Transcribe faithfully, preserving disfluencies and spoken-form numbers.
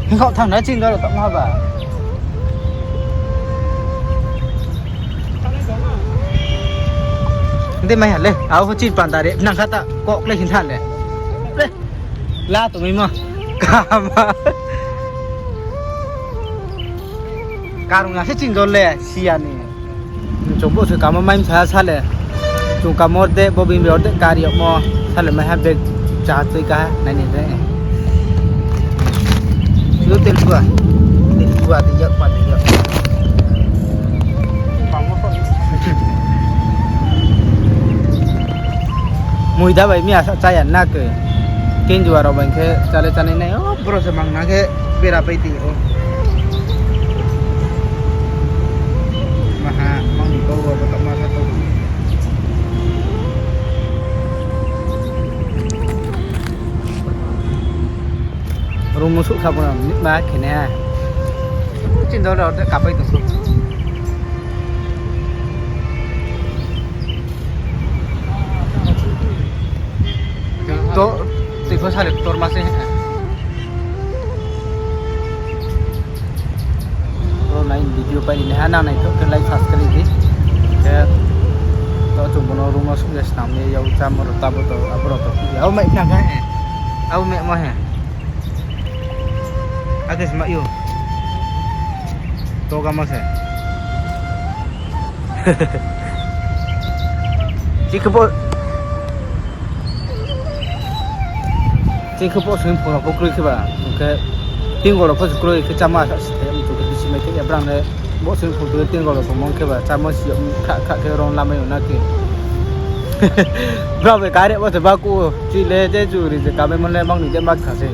Hing kho thang na chini dol rao tongma ba. Dei mai ha le, abo pho chini panda re, nang kha ta kok le hing tha le. Le, la tongmaimo. Kama. Karung ya se chini dol le, si ya ni. Chung bo se kamo mai msa sa le. Chung kamo de, bo bini orde kari yagmo. Sa le mai ha bag cha tui ka, nai ni de. Yo tel tua. Tel tua de yak pa de yak. Muida bai mi asa chaya na ke. Kenjua rao bai khe chale chanai nai. O, bro se mang na khe bera pai ti o. Maha, mang ni kau bo, bo tama sa to. Room no suh kha bo no, ma khe ne ha. Chini dol rao de kapai tong. To, tei pho sale ktor ma se. Ro nai video pai ni ha, nang nai khe like subscribe di. Khe to chung bo no room no suh ye snam ye yag chámo rao tabo to, abo rao to. Abo mai nang kha he. Abo mai mo he. Ake sma yo. To gama se. Chikhe bo. Chikhe bo swimming pool rao pho kroi khe ba. Hing khe tingol rao pho se kroi khe chámo asa si the, mchu khe bisi mai khe ya brang le. Bo swimming pool tu tingol rao tongmo khe ba chámo si yag kha kha khe ron lamai yo na khe. Brao bai kare bo se ba ku. Chi le je chu ri je kamaimo le mang ni de ma kha se.